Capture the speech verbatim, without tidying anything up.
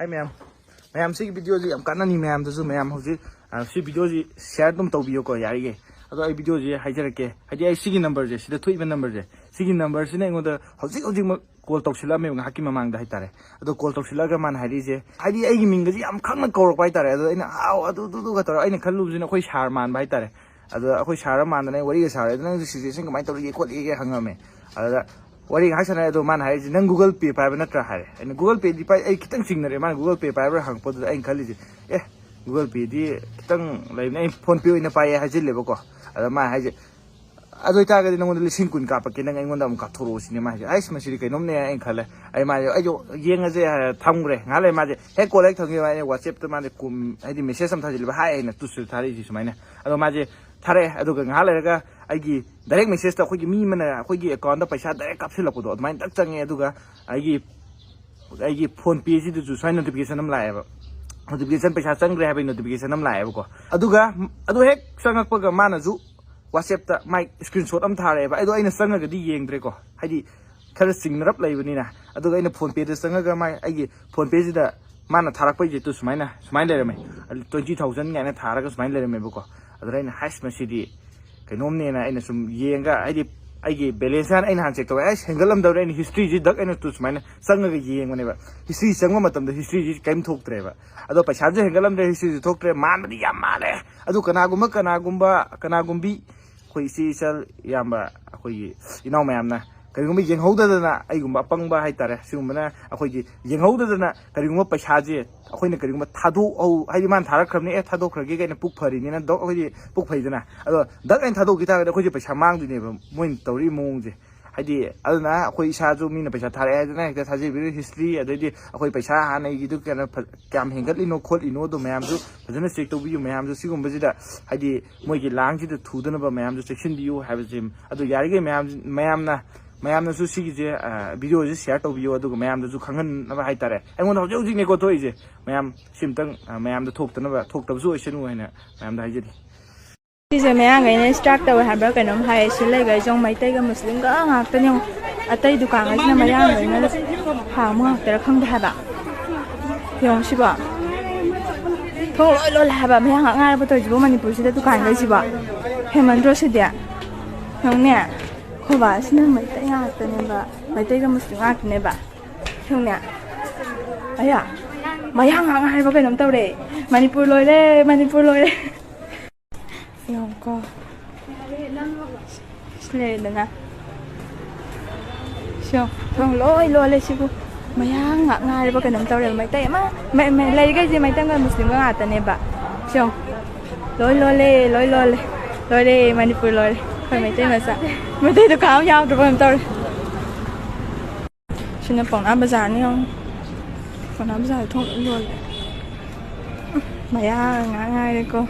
ꯃꯌꯥꯝ, ꯃꯌꯥꯝ ꯁꯤꯒꯤ ꯚꯤꯗꯤꯑꯣꯁꯤ ꯌꯥꯝ ꯀꯥꯟꯅꯅꯤ꯫ ꯃꯌꯥꯝꯗꯁꯨ, ꯃꯌꯥꯝ ꯍꯧꯖꯤꯛ, ꯑ, ꯁꯤ ꯚꯤꯗꯤꯑꯣꯁꯤ ꯁꯤꯌꯥꯔ ꯑꯗꯨꯝ ꯇꯧꯕꯤꯌꯨꯀꯣ, ꯌꯥꯔꯤꯒꯩ꯫ ꯑꯗꯣ ꯑꯩ ꯚꯤꯗꯤꯑꯣꯁꯤ ꯍꯥꯏꯖꯔꯛꯀꯦ, ꯍꯥꯏꯗꯤ ꯑꯩ ꯁꯤꯒꯤ ꯅꯝꯕꯔꯁꯦ, ꯁꯤꯗ ꯊꯣꯛꯏꯕ ꯅꯝꯕꯔꯁꯦ, ꯁꯤꯒꯤ ꯅꯝꯕꯔꯁꯤꯅ ꯑꯩꯉꯣꯟꯗ ꯍꯧꯖꯤꯛ ꯍꯧꯖꯤꯛꯃꯛ ꯀꯣꯜ ꯇꯧꯁꯤꯜꯂꯛꯑꯝꯃꯦꯕ, ꯉꯥꯏꯍꯥꯛꯀꯤ ꯃꯃꯥꯡꯗ ꯍꯥꯏꯇꯥꯔꯦ꯫ ꯑꯗꯣ ꯀꯣꯜ ꯇꯧꯁꯤꯜꯂꯛꯑꯒ ꯃꯥꯅ ꯍꯥꯏꯔꯛꯏꯁꯦ, ꯍꯥꯏꯗꯤ ꯑꯩꯒꯤ ꯃꯤꯡꯒꯁꯦ ꯌꯥꯝ ꯈꯪꯅ ꯀꯧꯔꯛꯄ ꯍꯥꯏꯇꯥꯔꯦ꯫ ꯑꯗꯣ ꯑꯩꯅ "ꯑꯥꯎ, ꯑꯗꯨ, ꯑꯗꯨ, ꯑꯗꯨꯒ" ꯇꯧꯔꯒ, ꯑꯩꯅ ꯈꯜꯂꯨꯕꯁꯤꯅ ꯑꯩꯈꯣꯏ ꯁꯥꯔ ꯃꯥꯟꯕ ꯍꯥꯏꯇꯥꯔꯦ꯫ ꯑꯗꯣ ꯑꯩꯈꯣꯏ ꯁꯥꯔ ꯃꯥꯟꯗꯅ ꯑꯩ ꯋꯥꯔꯤꯒ ꯁꯥꯔꯦ꯫ "ꯑꯗꯣ ꯅꯪꯁꯨ ꯁꯤꯆꯨꯋꯦꯁꯟ ꯀꯃꯥꯏꯅ ꯇꯧꯔꯤꯒꯦ ꯈꯣꯠꯂꯤꯒꯦ?" ꯍꯪꯉꯝꯃꯦ꯫ ꯑꯗꯨꯗ ꯋꯥꯔꯤ ꯉꯥꯏꯍꯥꯛ ꯁꯥꯟꯅꯔꯦ꯫ ꯑꯗꯣ ꯃꯥꯅ ꯍꯥꯏꯔꯤꯁꯦ, "ꯅꯪ ꯒꯨꯒꯜ ꯄꯦ ꯄꯥꯏꯕ ꯅꯠꯇ꯭ꯔꯥ?" ꯍꯥꯏꯔꯦ꯫ ꯑꯩꯅ, "ꯒꯨꯒꯜ ꯄꯦꯗꯤ ꯄꯥꯏ", ꯑꯩ ꯈꯤꯇꯪ ꯆꯤꯡꯅꯔꯦ꯫ ꯃꯥꯅ ꯒꯨꯒꯜ ꯄꯦ ꯄꯥꯏꯕ꯭ꯔꯥ ꯍꯪꯉꯛꯄꯗꯨꯗ ꯑꯩꯅ ꯈꯜꯂꯤꯁꯦ, "ꯑꯦ, ꯒꯨꯒꯜ ꯄꯦꯗꯤ ꯈꯤꯇꯪ ꯂꯩꯕꯅꯦ, ꯑꯩ ꯐꯣꯟ ꯄꯦ ꯑꯣꯏꯅ ꯄꯥꯏꯌꯦ" ꯍꯥꯏꯖꯤꯜꯂꯦꯕꯀꯣ꯫ ꯑꯗ ꯃꯥꯅ ꯍꯥꯏꯁꯦ, "ꯑꯗꯨ ꯑꯣꯏꯇꯥꯔꯒꯗꯤ ꯅꯪꯉꯣꯟꯗ ꯂꯤꯁꯤꯡ ꯀꯨꯟ ꯀꯥꯞꯄꯛꯀꯦ, ꯅꯪ ꯑꯩꯉꯣꯟꯗ ꯑꯃꯨꯛ ꯀꯥꯞꯊꯣꯔꯛꯑꯣ" ꯁꯤꯅꯦ ꯃꯥ ꯍꯥꯏꯁꯦ꯫ ꯑꯩꯁ, ꯃꯁꯤꯗꯤ ꯀꯩꯅꯣꯝꯅꯦ ꯑꯩꯅ ꯈꯜꯂꯦ꯫ ꯑꯩ ꯃꯥꯁꯦ, ꯑꯩꯁꯨ ꯌꯦꯡꯉꯁꯦ ꯍꯥꯏꯔ ꯊꯝꯈ꯭ꯔꯦ꯫ ꯉꯥꯏꯍꯥꯛ ꯂꯩ ꯃꯥꯁꯦ ꯍꯦꯛ ꯀꯣꯜ ꯍꯦꯛ ꯊꯝꯈꯤꯕ, ꯑꯩꯅ WhatsApp-ꯇ ꯃꯥꯁꯦ ꯀꯨꯝ-, ꯍꯥꯏꯗꯤ ꯃꯦꯁꯦꯖ ꯑꯃ ꯊꯥꯖꯤꯜꯂꯤꯕ, "ꯍꯥꯏ" ꯍꯥꯏꯅ ꯇꯨꯁꯨ ꯊꯥꯔꯛꯏꯁꯦ ꯁꯨꯃꯥꯏꯅ꯫ ꯑꯗꯣ ꯃꯥꯁꯦ ꯊꯥꯔꯛꯑꯦ꯫ ꯑꯗꯨꯒ ꯉꯥꯏꯍꯥꯛ ꯂꯩꯔꯒ ꯑꯩꯒꯤ ꯗꯥꯏꯔꯦꯛ ꯃꯦꯁꯦꯖꯇ ꯑꯩꯈꯣꯏꯒꯤ ꯃꯤ ꯑꯃꯅ ꯑꯩꯈꯣꯏꯒꯤ ꯑꯦꯀꯥꯎꯟꯗ ꯄꯩꯁꯥ ꯗꯥꯏꯔꯦꯛ ꯀꯥꯞꯁꯤꯜꯂꯛꯄꯗꯣ ꯑꯗꯨꯃꯥꯏꯅ ꯇꯛ ꯆꯪꯉꯦ꯫ ꯑꯗꯨꯒ ꯑꯩꯒꯤ, ꯑꯩꯒꯤ ꯐꯣꯟ ꯄꯦꯁꯤꯗꯁꯨ ꯁꯨꯃꯥꯏꯅ ꯅꯣꯇꯤꯐꯤꯀꯦꯁꯟ ꯑꯃ ꯂꯥꯛꯑꯦꯕ꯫ ꯅꯣꯇꯤꯐꯤꯀꯦꯁꯟ, ꯄꯩꯁꯥ ꯆꯪꯈ꯭ꯔꯦ ꯍꯥꯏꯕꯒꯤ ꯅꯣꯇꯤꯐꯤꯀꯦꯁꯟ ꯑꯃ ꯂꯥꯛꯑꯦꯕꯀꯣ꯫ ꯑꯗꯨꯒ ꯑꯗꯨ ꯍꯦꯛ ꯆꯪꯉꯛꯄꯒ ꯃꯥꯅꯁꯨ WhatsApp-ꯇ ꯃꯥꯏ ꯁ꯭ꯀ꯭ꯔꯤꯟ ꯁꯣꯠ ꯑꯃ ꯊꯥꯔꯛꯑꯦꯕ꯫ ꯑꯩꯗꯣ ꯑꯩꯅ ꯆꯪꯉꯒꯗꯤ ꯌꯦꯡꯗ꯭ꯔꯦꯀꯣ, ꯍꯥꯏꯗꯤ ꯈꯔ ꯆꯤꯡꯅꯔꯞ ꯂꯩꯕꯅꯤꯅ꯫ ꯑꯗꯨꯒ ꯑꯩꯅ ꯐꯣꯟ ꯄꯦꯗ ꯆꯪꯉꯒ ꯃꯥꯏ, ꯑꯩꯒꯤ ꯐꯣꯟ ꯄꯦꯁꯤꯗ ꯃꯥꯅ ꯊꯥꯔꯛꯄꯩꯁꯦ ꯇꯨ ꯁꯨꯃꯥꯏꯅ, ꯁꯨꯃꯥꯏꯅ ꯂꯩꯔꯝꯃꯦ꯫ Twenty thousand ꯀꯥꯏꯅ ꯊꯥꯔꯒ ꯁꯨꯃꯥꯏꯅ ꯂꯩꯔꯝꯃꯦꯕꯀꯣ꯫ ꯑꯗꯨꯗ ꯑꯩꯅ, "ꯍꯥꯏꯁ, ꯃꯁꯤꯗꯤ ꯀꯩꯅꯣꯝꯅꯦꯅ" ꯑꯩꯅ ꯁꯨꯝ ꯌꯦꯡꯉꯒ, ꯍꯥꯏꯗꯤ ꯑꯩꯒꯤ ꯕꯦꯂꯦꯟꯁ ꯍꯥꯟꯅ, ꯑꯩꯅ ꯍꯥꯟꯅ ꯆꯦꯛ ꯇꯧꯋꯦ꯫ ꯑꯩꯁ, ꯍꯦꯟꯒꯠꯂꯝꯗꯧꯔꯦ꯫ ꯑꯩꯅ ꯍꯤꯁꯇ꯭ꯔꯤꯁꯤ ꯗꯛ ꯑꯩꯅ ꯇꯨ ꯁꯨꯃꯥꯏꯅ ꯆꯪꯉꯒ ꯌꯦꯡꯕꯅꯦꯕ꯫ ꯍꯤꯁꯇ꯭ꯔꯤ ꯆꯪꯕ ꯃꯇꯝꯗ ꯍꯤꯁꯇ꯭ꯔꯤꯁꯤ ꯀꯔꯤꯝ ꯊꯣꯛꯇ꯭ꯔꯦꯕ꯫ ꯑꯗꯣ ꯄꯩꯁꯥꯁꯨ ꯍꯦꯟꯒꯠꯂꯝꯗ꯭ꯔꯦ, ꯍꯤꯁꯇ꯭ꯔꯤꯁꯨ ꯊꯣꯛꯇ꯭ꯔꯦ꯫ ꯃꯥꯟꯕꯗꯤ ꯌꯥꯝ ꯃꯥꯜꯂꯦ꯫ ꯑꯗꯨ ꯀꯅꯥꯒꯨꯝꯕ, ꯀꯅꯥꯒꯨꯝꯕ, ꯀꯅꯥꯒꯨꯝꯕꯤ ꯑꯩꯈꯣꯏ ꯏꯆꯦ ꯏꯆꯜ ꯏꯌꯥꯝꯕ ꯑꯩꯈꯣꯏꯒꯤ ꯏꯅꯥꯎ ꯃꯌꯥꯝꯅ ꯀꯔꯤꯒꯨꯝꯕ ꯌꯦꯡꯍꯧꯗꯗꯅ, ꯑꯩꯒꯨꯝꯕ ꯑꯄꯪꯕ ꯍꯥꯏꯇꯥꯔꯦ, ꯁꯤꯒꯨꯝꯕꯅ ꯑꯩꯈꯣꯏꯒꯤ ꯌꯦꯡꯍꯧꯗꯗꯅ ꯀꯔꯤꯒꯨꯝꯕ ꯄꯩꯁꯥꯁꯦ ꯑꯩꯈꯣꯏꯅ ꯀꯔꯤꯒꯨꯝꯕ ꯊꯥꯗꯣꯛꯍꯧ-, ꯍꯥꯏꯗꯤ ꯃꯥꯅ ꯊꯥꯔꯛꯈ꯭ꯔꯕꯅꯤ, "ꯑꯦ, ꯊꯥꯗꯣꯛꯈ꯭ꯔꯒꯦ" ꯀꯥꯏꯅ ꯄꯨꯛ ꯐꯔꯤꯅꯤꯅ ꯗꯣꯛ ꯑꯩꯈꯣꯏꯗꯤ ꯄꯨꯛ ꯐꯩꯗꯅ꯫ ꯑꯗꯣ ꯗꯛ ꯑꯩꯅ ꯊꯥꯗꯣꯛꯈꯤ ꯇꯥꯔꯒꯗꯤ ꯑꯩꯈꯣꯏꯁꯦ ꯄꯩꯁꯥ ꯃꯥꯡꯗꯣꯏꯅꯦꯕ, ꯃꯣꯏꯅ ꯇꯧꯔꯤ ꯃꯑꯣꯡꯁꯦ꯫ ꯍꯥꯏꯗꯤ ꯑꯗꯨꯅ ꯑꯩꯈꯣꯏ ꯏꯁꯥꯁꯨ ꯃꯤꯅ ꯄꯩꯁꯥ ꯊꯥꯔꯛꯑꯦ ꯍꯥꯏꯗꯅ ꯍꯦꯛꯇ ꯊꯥꯖꯕꯤꯔꯣꯏ꯫ ꯍꯤꯁꯇ꯭ꯔꯤ, ꯑꯗꯩꯗꯤ ꯑꯩꯈꯣꯏ ꯄꯩꯁꯥ ꯍꯥꯟꯅꯒꯤꯗꯨ ꯀꯩꯅꯣ ꯐ-, ꯀꯌꯥꯝ ꯍꯦꯟꯒꯠꯂꯤꯅꯣ ꯈꯣꯠꯂꯤꯅꯣꯗꯣ ꯃꯌꯥꯝꯁꯨ ꯐꯖꯅ ꯆꯦꯛ ꯇꯧꯕꯤꯌꯨ꯫ ꯃꯌꯥꯝꯁꯨ ꯁꯤꯒꯨꯝꯕꯁꯤꯗ, ꯍꯥꯏꯗꯤ ꯃꯣꯏꯒꯤ ꯂꯥꯡꯁꯤꯗ ꯊꯨꯗꯅꯕ ꯃꯌꯥꯝꯁꯨ ꯆꯦꯛꯁꯤꯟꯕꯤꯌꯨ ꯍꯥꯏꯕꯁꯦ꯫ ꯑꯗꯨ ꯌꯥꯔꯤꯈꯩ ꯃꯌꯥꯝ, ꯃꯌꯥꯝꯅ, ꯃꯌꯥꯝꯅꯁꯨ ꯁꯤꯒꯤꯁꯦ, ꯑ, ꯚꯤꯗꯤꯑꯣꯁꯦ ꯁꯤꯌꯥꯔ ꯇꯧꯕꯤꯌꯨ, ꯑꯗꯨꯒ ꯃꯌꯥꯝꯗꯁꯨ ꯈꯪꯍꯟꯅꯕ ꯍꯥꯏꯇꯥꯔꯦ꯫ ꯑꯩꯉꯣꯟꯗ ꯍꯧꯖꯤꯛ ꯍꯧꯖꯤꯛꯅꯦꯀꯣ ꯊꯣꯛꯏꯁꯦ꯫ ꯃꯌꯥꯝ ꯁꯤꯝꯇꯪ, ꯑ, ꯃꯌꯥꯝꯗ ꯊꯣꯛꯇꯅꯕ, ꯊꯣꯛꯇꯕꯁꯨ ꯑꯣꯏꯁꯅꯨ ꯍꯥꯏꯅ ꯃꯌꯥꯝꯗ ꯍꯥꯏꯖꯔꯤ꯫ ꯁꯤꯁꯦ ꯃꯌꯥꯡꯈꯩꯅ ꯏꯁꯇ꯭ꯔꯥꯏꯛ ꯇꯧꯋꯦ ꯍꯥꯏꯕ꯭ꯔꯥ ꯀꯩꯅꯣꯝ ꯍꯥꯏꯌꯦ꯫ ꯁꯤ ꯂꯩꯈꯩꯁꯦ ꯌꯦꯡꯉꯣ, ꯃꯩꯇꯩꯒ ꯃꯨꯁꯂꯤꯝꯒ ꯉꯥꯛꯇꯅꯦ ꯌꯦꯡꯉꯣ꯫ ꯑꯇꯩ ꯗꯨꯀꯥꯟꯈꯩꯁꯤꯅ ꯃꯌꯥꯡꯈꯩꯅ ꯍꯥꯡꯕ ꯉꯥꯛꯇꯔꯥ ꯈꯪꯗꯦ ꯍꯥꯏꯕ꯫ ꯌꯦꯡꯉꯨ ꯁꯤꯕꯣ꯫ ꯊꯣꯡ ꯂꯣꯏ ꯂꯣꯜꯂꯦ ꯍꯥꯏꯕ꯫ ꯃꯌꯥꯡ ꯉꯥꯛ ꯉꯥꯏꯔꯕ ꯇꯧꯔꯤꯁꯤꯕꯣ ꯃꯅꯤꯄꯨꯔꯁꯤꯗ ꯗꯨꯀꯥꯟꯈꯩꯁꯤꯕꯣ꯫ ꯍꯦꯟꯃꯟꯗ꯭ꯔꯣ ꯁꯤꯗꯤ? ꯌꯦꯡꯉꯨꯅꯦ꯫ ꯈꯣꯕꯥꯁꯤꯅ ꯃꯩꯇꯩ ꯉꯥꯛꯇꯅꯦꯕ꯫ ꯃꯩꯇꯩꯒ ꯃꯨꯁꯂꯤꯝ ꯉꯥꯛꯇꯅꯦꯕ꯫ ꯌꯦꯡꯉꯨꯅꯦ꯫ ꯑꯌꯥ꯫ ꯃꯌꯥꯡ ꯉꯥꯛ ꯉꯥꯏꯔꯕ ꯀꯩꯅꯣꯝ ꯇꯧꯔꯦ꯫ ꯃꯅꯤꯄꯨꯔ ꯂꯣꯏꯔꯦ, ꯃꯅꯤꯄꯨꯔ ꯂꯣꯏꯔꯦ꯫ ꯌꯦꯡꯉꯨꯀꯣ꯫ ꯁꯤ ꯂꯩꯔꯦꯗꯅ꯫ ꯁꯤ ꯌꯦꯡꯉꯨ, ꯊꯣꯡ ꯂꯣꯏ ꯂꯣꯜꯂꯦ ꯁꯤꯕꯨ꯫ ꯃꯌꯥꯡ ꯉꯥꯛ ꯉꯥꯏꯔꯕ ꯀꯩꯅꯣꯝ ꯇꯧꯔꯦꯕ꯫ ꯃꯩꯇꯩ ꯑꯃ, ꯃꯩ-, ꯃꯩ-, ꯂꯩꯔꯤꯈꯩꯁꯦ ꯃꯩꯇꯩꯒ ꯃꯨꯁꯂꯤꯝꯒ ꯉꯥꯛꯇꯅꯦꯕ꯫ ꯁꯤ ꯌꯦꯡꯉꯨ꯫ ꯂꯣꯏ ꯂꯣꯜꯂꯦ, ꯂꯣꯏ ꯂꯣꯜꯂꯦ꯫ ꯂꯣꯏꯔꯦ, ꯃꯅꯤꯄꯨꯔ ꯂꯣꯏꯔꯦ꯫ ꯑꯩꯈꯣꯏ ꯃꯩꯇꯩ ꯃꯆꯥ꯫ ꯃꯩꯇꯩ ꯗꯨꯀꯥꯟ ꯑꯃ ꯌꯥꯎꯗ꯭ꯔꯕ ꯀꯩꯅꯣꯝ ꯇꯧꯔꯦ꯫ ꯁꯤꯅ ꯄꯥꯎꯅꯥ ꯕꯖꯥꯔꯅꯤ ꯌꯦꯡꯉꯨ꯫ ꯄꯥꯎꯅꯥ ꯕꯖꯥꯔꯗ ꯊꯣꯡ ꯂꯣꯏ ꯂꯣꯜꯂꯦ꯫ ꯃꯌꯥꯡ ꯉꯥꯛ ꯉꯥꯏꯔꯦꯀꯣ꯫